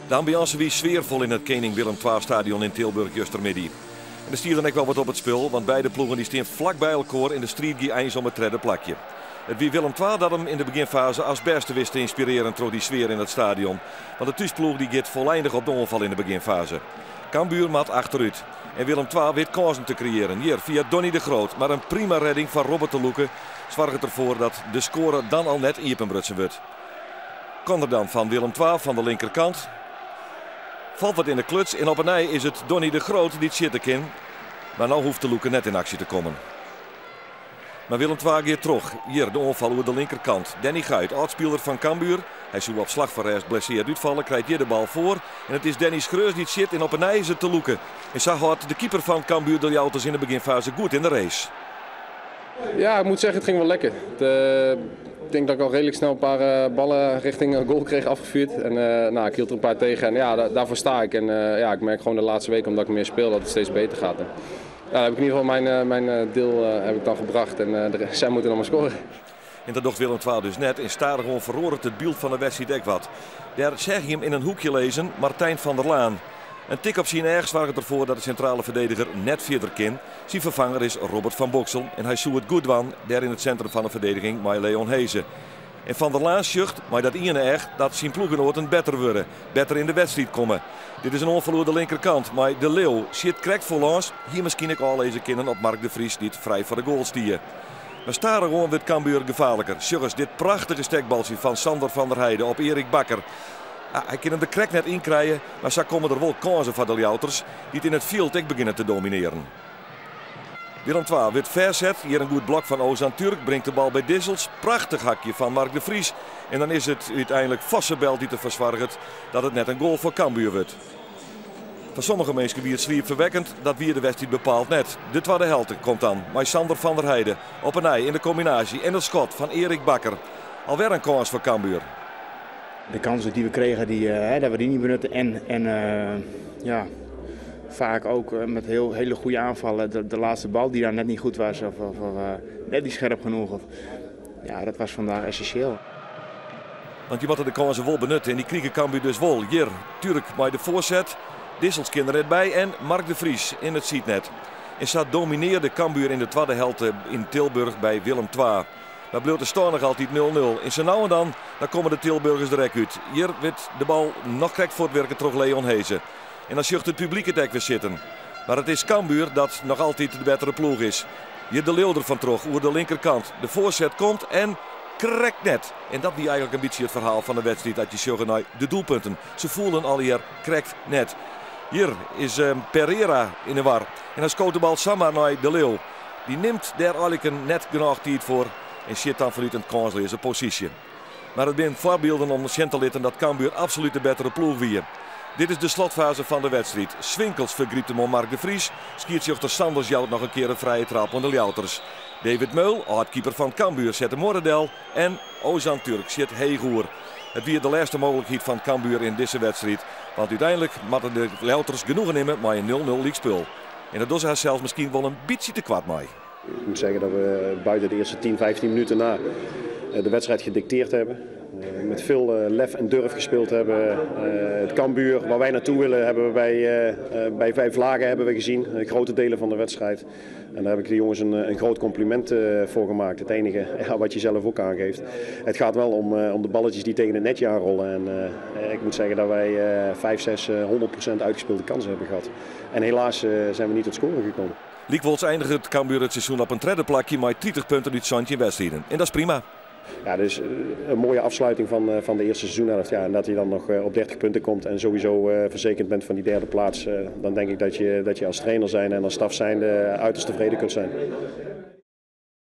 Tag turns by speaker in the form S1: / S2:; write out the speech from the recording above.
S1: De ambiance wie sfearfol yn it Kening Willem II Stadion yn Tilburg justermiddei. En der stie dan ek wel wat op it spul, want beide ploegen dy stean flak by elkoar yn de striid gie eins om it tredde plakje. It wie Willem II dat him yn de begjinfaze as bêste wist te ynspirearjen troch dy sfear yn it stadion. Want de thúsploech dy giet folleindich op de oanfal yn de begjinfaze. Cambuur moat achterút. En Willem II wit kânsen te kreëarjen. Hjir fia Donny de Groot, mar in prima redding fan Robert te Loeke soarget derfoar dat de skoare dan al net iepenbrutsen wurdt. Corner dan fan Willem II fan de linkerkant. Falt wat yn de kluts en op 'e nij is it Donny de Groot dy't sjitte kin. Mar no hoecht Te Loeke net yn aksje te kommen. Mar Willem II giet troch. Hjir de oanfal oer de linkerkant. Danny Guijt, âld-spiler fan Cambuur. Hy soe op slach fan rêst blessearre útfalle, krijt hjir de bal foar. En it is Danny Schreurs dy't sjit en op 'e nij is it Te Loeke. En sa hâldt de keeper fan Cambuur de Ljouwerters yn de begjinfaze goed yn de race.
S2: Ja, ik moet zeggen, het ging wel lekker. Ik denk dat ik al redelijk snel een paar ballen richting goal kreeg afgevuurd. En nou, ik hield er een paar tegen en ja, daarvoor sta ik. En ja, ik merk gewoon de laatste week, omdat ik meer speel, dat het steeds beter gaat. En ja, daar heb ik in ieder geval mijn deel heb ik dan gebracht en zij moeten dan maar scoren.
S1: En dat docht Willem II dus net. En stadichoan feroaret it byld fan de wedstriid ek wat. Dêr seach je him yn in hoekje lizzen, Martijn van der Laan. In tik op syn each soarget derfoar dat de sintrale ferdediger net fierder kin. Syn ferfanger is Robert van Boxel en hy soe it goed dwaan dêr yn it sintrum fan de ferdediging mei Leon Hese. En Van der Laan sjocht mei dat iene each dat syn ploechgenoaten better wurde, better yn de wedstriid komme. Dit is in oanfal oer de linkerkant mei De Leeuw. Sjit krekt foarlâns, hie miskien ek ôflizze kinnen op Mark de Vries dy't frij foar de goal stie. Mar stadichoan wurdt Cambuur gefaarliker. Sjoch ris dit prachtige stekbaltsje fan Sander van der Heide op Erik Bakker. Ah, hy kin him der krekt net yn krije, mar sa komme der wol kânsen foar de Ljouwerters, dy't yn it fjild ek begjinne te dominearjen. Willem II wurdt ferset. Hjir in goed blok fan Ozan Türk bringt de bal by Dissels. Prachtich hakje fan Mark de Vries. En dan is it úteinlik Vossebelt dy't derfoar soarget dat it net in goal foar Cambuur wurdt. Foar sommige minsken wie it sliepferwekkend, dat wie de wedstriid bepaald net. De twadde helte komt dan mei Sander van der Heide op 'e nij yn de kombinaasje en it skot fan Erik Bakker. Alwer in kâns foar Cambuur.
S3: De kansen die we kregen, dat we die niet benutten. En ja, vaak ook met hele goede aanvallen. De laatste bal die daar net niet goed was of net niet scherp genoeg. Of, ja, dat was vandaag essentieel.
S1: Want je moatte de kânsen wol benutte en dy krige Cambuur dus wol. Hjir, Türk mei de foarset. Dissels kin der net by en Mark de Vries yn it sydnet. En sa dominearde Cambuur yn de twadde helte yn Tilburg by Willem II. Mar bliuwt de stân noch altyd 0-0. En sa no en dan, dan komme de Tilburgers der ek út. Hjir wurdt de bal noch krekt fuortwurke troch Leon Hese. En dan sjocht it publyk it ek wer sitten. Mar it is Cambuur dat noch altyd de bettere ploech is. Hjir De Leeuw der fan troch oer de linkerkant. De foarset komt en krekt net. En dat wie eigentlik in bytsje it ferhaal fan de wedstriid dat je sjogge nei de doelpunten. Se foelen allegear krekt net. Hjir is Pereira yn de war. En dan skoot de bal samar nei De Leeuw. Dy nimt dêr eigentlik net genôch tiid foar en sjit dan fanút in kânsleaze posysje. Mar it binne foarbylden om sjen te litten dat Cambuur absolút de bettere ploech wie. Dit is de slotfaze fan de wedstriid. Swinkels fergrypt him oan Mark de Vries. Skiedsrjochter Sanders jout noch in kear in frije traap oan de Ljouwerters. David Meul, âld-keeper fan Cambuur, set de muorre del. En Ozan Türk sjit heech oer. It wie de lêste mooglikheid fan Cambuur yn dizze wedstriid. Want úteinlik moatte de Ljouwerters genoegen nimme mei in 0-0 lykspul. En dat dogge se harsels miskien wol in bytsje tekoart mei.
S4: Ik moet zeggen dat we buiten de eerste 10, 15 minuten na de wedstrijd gedicteerd hebben. Met veel lef en durf gespeeld hebben. Het Cambuur, waar wij naartoe willen, hebben we bij vijf vlagen hebben we gezien. Grote delen van de wedstrijd. En daar heb ik de jongens een groot compliment voor gemaakt. Het enige, ja, wat je zelf ook aangeeft. Het gaat wel om de balletjes die tegen het netje aanrollen. En ik moet zeggen dat wij 5, 6, 100% uitgespeelde kansen hebben gehad. En helaas zijn we niet tot scoren gekomen.
S1: Lykwols einiget Cambuur it seizoen op in tredde plakje mei 30 punten út 17 wedstriden. En dat is prima.
S4: Ja, dat is een mooie afsluiting van de eerste seizoenhelft. Ja, en dat je dan nog op 30 punten komt en sowieso verzekerd bent van die derde plaats. Dan denk ik dat je als trainer zijn en als staf zijnde uiterst tevreden kunt zijn.